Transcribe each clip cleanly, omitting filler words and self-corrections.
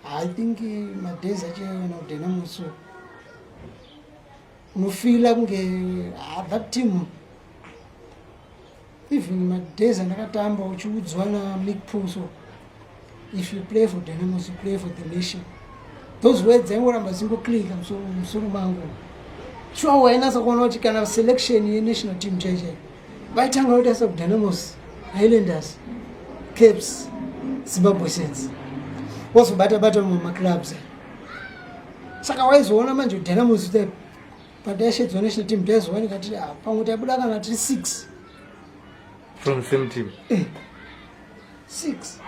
I think madays acho kana kuDynamos, so unofeela kunge that team, even madays andakatamba, uchiudzwa naMick Pool, "If you play for Dynamos, you play for the nation." Those words aingoramba dzingoclicka musoro mangu. Sure, wainasa kuona kuti kana selection yenational team chaichai vaitanga kutarisa kuDynamos, Highlanders, Caps, Zimbabwe Saints, wazobata bata mamwe maclubs. Saka waizoona manje Dynamos pataishedzwa national team, taizowanika tiri pamwe taibuda kana tiri six. From same team. Six.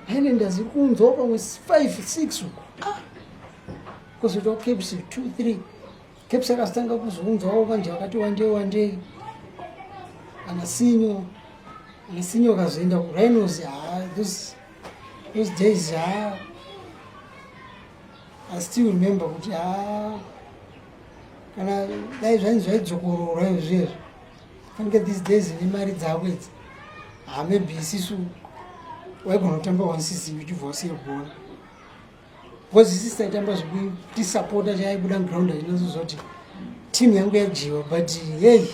Highlanders iri kuunzawo pamwe five, six uko. Kwozoitawo Caps, two, three. Caps akazotanga kuzounzawo manje vakati wandei wandei, ana Sinyo. Ana Sinyo akazoenda kuRhinos. Ha, those days, ha, I still remember kuti, ha, kana dai zvainzi zvaidzokororwa izvezvo, fanike these days nemari dzako idzi, ha, maybe isisu waigona kutamba one season uchibva wasiya bhora, because isisi taitamba zvekutisapota. Chaibuda muground achinatsoziva kuti team yangu yadyiwa, but hey,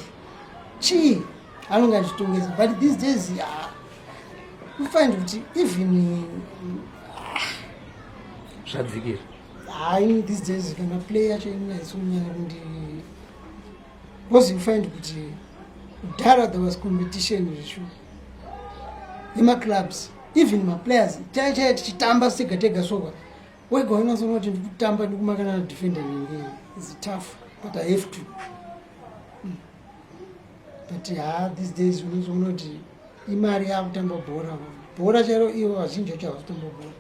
chii anonge achitongesa. But these days, you find kuti even Zvadzikira. Hai, these days kana play yacho inaisi kunyanya kundi, because you find kuti kudhara there was competition zvishu yemaclubs, even maplayers chai chai tichitamba tega tega soka, wega unazoona kuti ndikutamba ndikumakana nadefender nenge is tough, but I have to. But ha, these days unozoona kuti imari yakutamba bhora, bhora chairo ivo vazhinji vacho havazotamba bhora.